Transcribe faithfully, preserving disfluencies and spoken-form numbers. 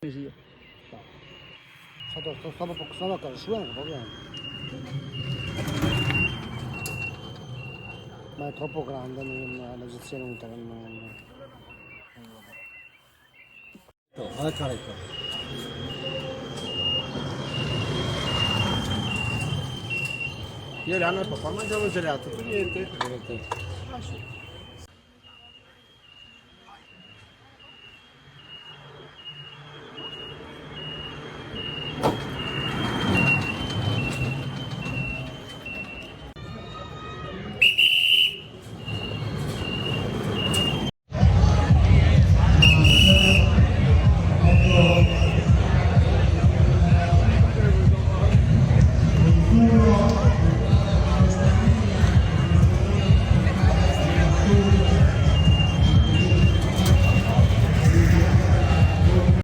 Sì. Sta, sta, sta, sta, sta, sta, sta, sta, ma è troppo grande, non, la sezione non, non, non. Oh, guarda qua, ecco. Io e Leandro, papà, mangiamo un gelato, tu niente? Niente. Ah, sì.